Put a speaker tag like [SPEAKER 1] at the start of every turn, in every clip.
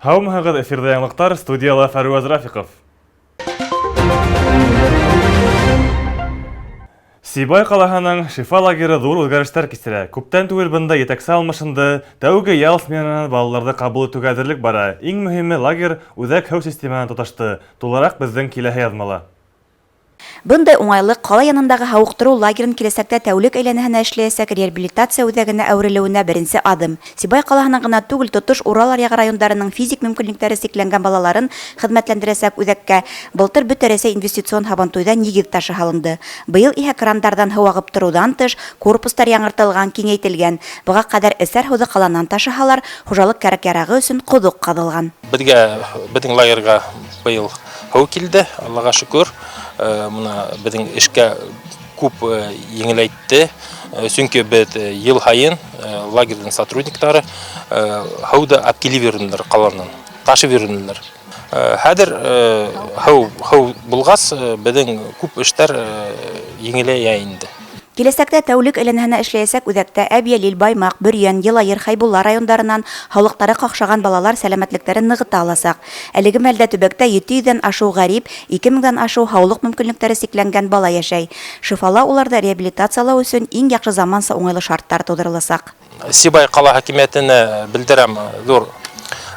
[SPEAKER 1] Һаумыһығыҙ, эфирҙа яңылыҡтар, студияла Фәруаз Рафиҡов. Сибай ҡалаһының Шифа лагеры ҙур үҙгәрештәр кисерә. Күптән түгел бында етәксе алмашынды, тәүге ял сменаһынан балаларҙы ҡабул итеүгә әҙерлек бара. Иң мөһиме, лагерь үҙәк һыу системаһына тоташты. Тулыраҡ беҙҙең киләһе яҙмала.
[SPEAKER 2] Бындай уңайлыҡ ҡала янындағы һауыҡтырыу лагерын киләсәктә тәүлек әйләнәһенә эшләйәсәк реабилитация үҙәгенә әүерелеүенә беренсе аҙым. Сибай ҡалаһының ғына түгел, тотош Урал аръяғы райондарының физик мөмкинлектәре сикләнгән балаларын хеҙмәтләндерәсәк үҙәккә былтыр Бөтә Рәсәй инвестицион һабантуйҙа нигеҙ ташы һалынды. Быйыл иһә крандарҙан һыу ағып тороуҙан тыш, корпустар яңыртылған, киңәйтелгән. Быға ҡәҙәр эсәр һыуҙы ҡаланан ташыһалар, хужалыҡ кәрәк-ярағы өсөн ҡоҙоҡ ҡаҙылған.
[SPEAKER 3] Беҙгә, беҙҙең лагерға быйыл һыу килде, Аллаға шөкөр. Мына беҙҙең эшкә күп еңеләйтте. Сөнки беҙ йыл һайын лагерҙың сотрудниктары һыуҙы алып килеп йөрөнөләр ҡаланан, ташып йөрөнөләр. Хәҙер һыу булғас, беҙҙең күп эштәр еңеләйә инде.
[SPEAKER 2] Киләсәктә тәүлек әйләнәһенә эшләйәсәк үҙәктә Әбйәлил, Баймаҡ, Бөрйән, Йылайыр, Хәйбулла райондарынан һаулыҡтары ҡаҡшаған балалар сәләмәтлектәрен нығыта аласаҡ. Әлеге мәлдә төбәктә 700-дән ашыу ғәрип, 2000-дән ашыу һаулыҡ мөмкинлектәре сикләнгән бала йәшәй. Шифала уларҙы реабилитациялау өсөн иң яҡшы заманса уңайлы шарттар тыуҙырыласаҡ.
[SPEAKER 3] Сибай ҡала хакимиәтенә белдерәм ҙур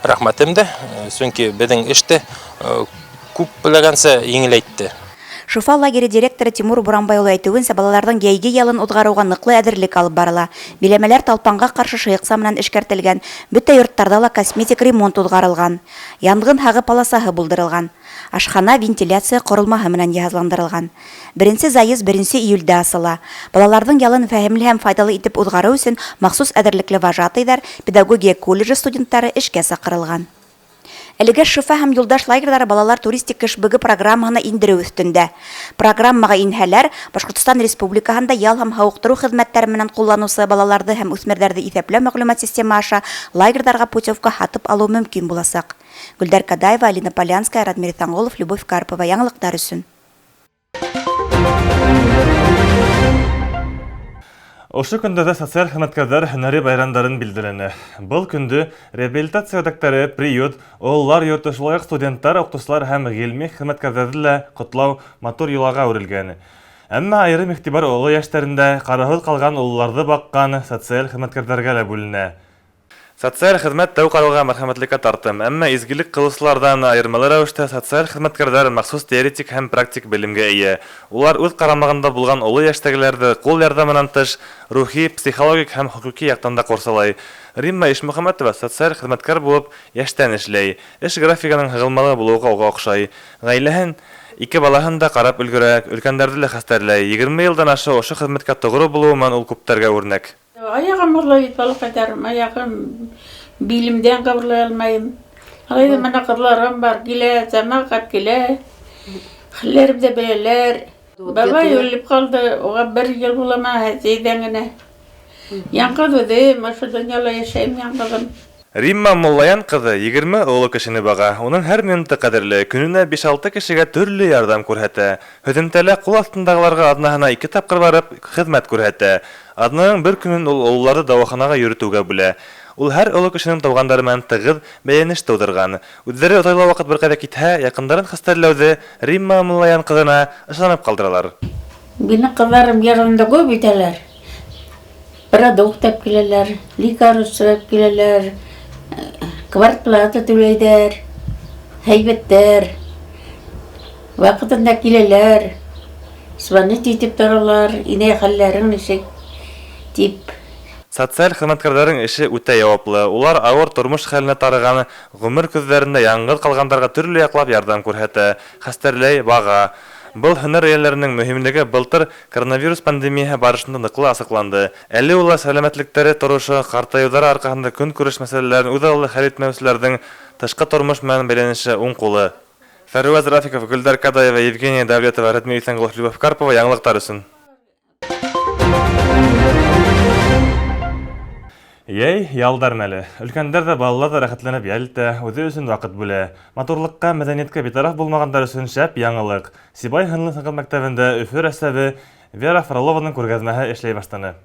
[SPEAKER 3] рәхмәтемде, сөнки беҙҙең эште күп белгәнсә еңеләйтте.
[SPEAKER 2] Шифа лагере директоры Тимур Буранбай улы әйтеүенсә, балаларҙың йәйге ялын уҙғарыуға ныҡлы әҙерлек алып барыла. Биләмәләр талпанға ҡаршы шыйыҡса менән эшкәртелгән, бөтә йорттарҙа ла косметик ремонт уҙғарылған. Янғын һағы полосаһы булдырылған. Ашхана вентиляция ҡоролмаһы менән йыһазландырылған. Беренсе заезд 1 июлдә асыла. Балаларҙың ялын фәһемле һәм файҙалы итеп уҙғарыу өсөн махсус әҙерлекле вожатыйҙар, педагогия колледжы студенттары эшкә саҡырылған. Әлегә Шифа һәм Юлдаш лагерҙары балалар туристик КШБГ программаһына индереү өҫтөндә. Программаға инһәләр, Башҡортостан Республикаһында ял һәм һауыҡтырыу хеҙмәттәре менән ҡулланыусы балаларҙы һәм үҫмерҙәрҙе иҫәпләү мәғлүмәт система аша лагерҙарға путевка һатып алыу мөмкин буласаҡ. Гөлдәр Кадаева, Алина Полянская, Радмир Иҫәнғолов, Любовь Карпова. Яңылыҡтар өсөн.
[SPEAKER 1] Ошо көндәрҙә социаль хеҙмәткәрҙәр һөнәри байрамдарын билдәләне. Был көндө реабилитация үҙәктәре, приют, ололар йорто, шулай уҡ студенттар, уҡытыусылар һәм ғилми хеҙмәткәрҙәрҙе лә ҡотлау матур йолаға әүерелгән. Әммә айырым иғтибар оло йәштәрендә ҡараһыҙ ҡалған ололарҙы баҡҡан социаль хеҙмәткәрҙәргә лә бүленә. Социаль хеҙмәт тәү ҡарауға мәрхәмәтлеккә тартым, әммә изгелек ҡылыусыларҙан айырмалы рәүештә социаль хеҙмәткәрҙәр махсус теоретик һәм практик белемгә эйә. Улар үҙ ҡарамағында булған оло йәштәгеләрҙе ҡул ярҙамынан тыш рухи, психологик һәм хоҡуҡи яҡтан да ҡурсалай. Римма Ишмөхәмәтова социаль хеҙмәткәр булып йәштән эшләй. Эш графигының һығылмалы булыуға уға оҡшай. Ғаиләһен, ике балаһын да ҡарап өлгөрә, өлкәндәрҙе лә хәстәрләй. 20 йылдан ашыу ошо хеҙмәткә тоғро булыуы менән ул күптәргә үрнәк.
[SPEAKER 4] Аяғым ауырлай бит, балаҡайҙарым, аяғым билемдән ҡыбырлай алмайым. Алай ҙа мына ҡыҙларым бар, килә, тамаҡ ҡап килә. Хәлләрем дә беләләр. Бабай үлеп ҡалды, уға бер йыл буламы, әсәйҙән генә. Яңғыҙ үҙем, ошо донъяла йәшәйем яңғыҙым.
[SPEAKER 1] Римма Муллаян ҡыҙы 20 оло кешене баға. Уның һәр минуты ҡәҙерле, көнөнә биш-алты кешегә төрлө ярҙам күрһәтә. Һөҙөмтәлә ҡул аҫтындағыларға аҙнаһына 2 тапҡыр барып хеҙмәт күрһәтә. Аҙнаның бер көнөн ул ололарҙы дауаханаға йөрөтөүгә бүлә. Ул һәр оло кешенең тыуғандары менән тығыҙ бәйләнеш тыуҙырған. Үҙҙәре оҙайлы ваҡыт бер ҡайҙа китһә, яҡындарын хәстәрләүҙе Римма Муллаян ҡыҙына ышанып ҡалдыралар.
[SPEAKER 4] Минең ҡыҙҙарым ярҙамда күп итәләр. Продукт алып киләләр, лекарство алып киләләр, квартплата түләйҙәр, һәйбәттәр. Ваҡытында киләләр, звонить итеп торалар, инәй хәлләрең нисек тип.
[SPEAKER 1] Социаль хеҙмәткәрҙәрҙең эше үтә яуаплы. Улар ауыр тормош хәленә тарыған, ғүмер көҙҙәрендә яңғыҙ ҡалғандарға төрлө яҡлап ярҙам күрһәтә, хәстәрләй, баға. Был һөнәр эйәләренең мөһимлеге былтыр коронавирус пандемияһы барышында ныҡлы асыҡланды. Әле улар сәләмәтлектәре торошо, ҡартайыуҙары арҡаһында көнкүреш мәсьәләләрен үҙ аллы хәл итмәүселәрҙең тышҡы тормош менән бәйләнеше уң ҡулы. Фәруаз Рафиков, Гөлдәр Кадаева, Евгения Давлетова, Радмир Иҫәнғолов, Любовь Карпова. Яңылыҡтар өсөн. Йәй ялдар мәле. Өлкәндәр ҙә, балалар ҙа рәхәтләнеп йәл итә, үҙе өсөн ваҡыт бүлә. Матурлыҡҡа, мәҙәниәткә битараф булмағандар өсөн шәп яңылыҡ. Сибай һынлы сәнғәт мәктәбендә Өфө рәссамы Вера Фролованың күргәҙмәһе эшләй башланы.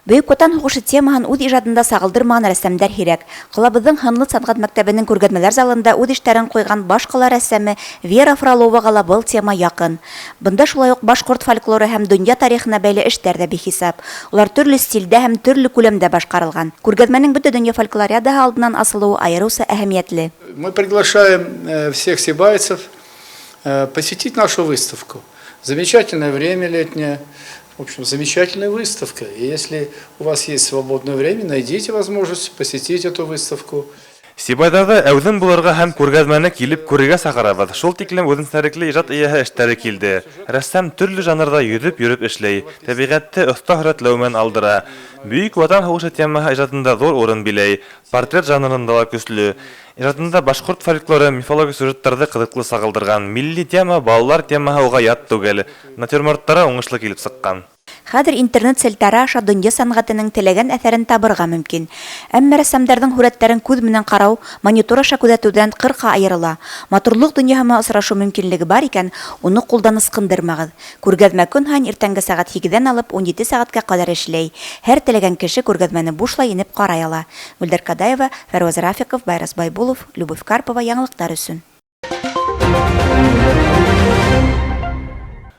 [SPEAKER 2] Бөйөк Ватан һуғышы темаһын үҙ ижадында сағылдырмаған рәссамдар һирәк. Ҡалабыҙҙың һынлы сәнғәт мәктәбенең күргәҙмәләр залында үҙ эштәрен ҡуйған баш ҡала рәссамы Вера Фроловаға ла был тема яҡын. Бында шулай уҡ башҡорт фольклоры һәм донъя тарихына бәйле эштәр ҙә бихисап. Улар төрлө стилдә һәм төрлө күләмдә башҡарылған. Күргәҙмәнең бөтә донъя фольклориадаһы алдынан асылыуы айырыуса әһәмиәтле.
[SPEAKER 5] Мы приглашаем всех сибайцев посетить нашу выставку. Замечательное время летнее. В общем, замечательная выставка. И если у вас есть свободное время, найдите возможность посетить эту выставку.
[SPEAKER 1] Сибайҙарҙы әүҙем булырға һәм күргәҙмәне килеп күрергә саҡырабыҙ. Шул тиклем үҙенсәлекле ижад эйәһе эштәре килде. Рәссам төрлө жанрҙа йөҙөп йөрөп эшләй, тәбиғәтте оҫта һүрәтләү менән алдыра. Бөйөк Ватан һуғышы темаһы ижадында ҙур урын биләй, портрет жанрында ла көслө. Ижадында башҡорт фольклоры, мифологик сюжеттарҙы ҡыҙыҡлы сағылдырған. Милли тема, балалар темаһы уға ят түгел. Натюрморттары уңышлы килеп сыҡҡан.
[SPEAKER 2] Хәҙер интернет селтәре аша донъя сәнғәтенең теләгән әҫәрен табырға мөмкин. Әммә рәссамдарҙың һүрәттәрен күҙ менән ҡарау, монитор аша күҙәтеүҙән ҡырҡа айырыла. Матурлыҡ донъяһы менән осрашыу мөмкинлеге бар икән, уны ҡулдан ысҡындырмағыҙ. Күргәҙмә көн һайын иртәнге сәғәт 8-дән алып 17 сәғәткә ҡәҙәр эшләй. Һәр теләгән кеше күргәҙмәне бушлай инеп ҡарай ала. Гөлдәр Кадаева, Фәрүаз Рафиков, Байрас Байбулов, Любовь Карпова яңылыҡтар өсөн.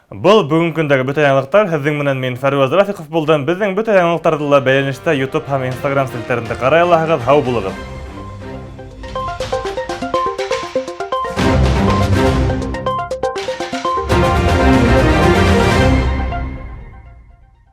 [SPEAKER 1] Был бөгөн көндәге бөтә яңылыҡтар. Һеҙҙең менән мин Фәрүаз Рафиков булдым. Беҙҙең бөтә яңылыҡтарҙы ла бәйләнештә YouTube һәм Instagram селтәрендә ҡарай алаһығыҙ. Һау булығыҙ.